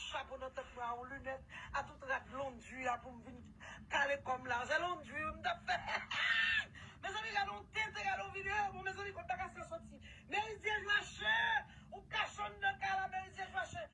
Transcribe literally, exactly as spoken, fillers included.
chapo nan tèt mwen, a yon linèt, a tout rad londri a pou m vin kale kò m la. Se londri wi m t ap fè. Mezanmi, gade yon tenten, gade yon videyo. Bon, mezanmi, kot Takasyon soti? Meridian.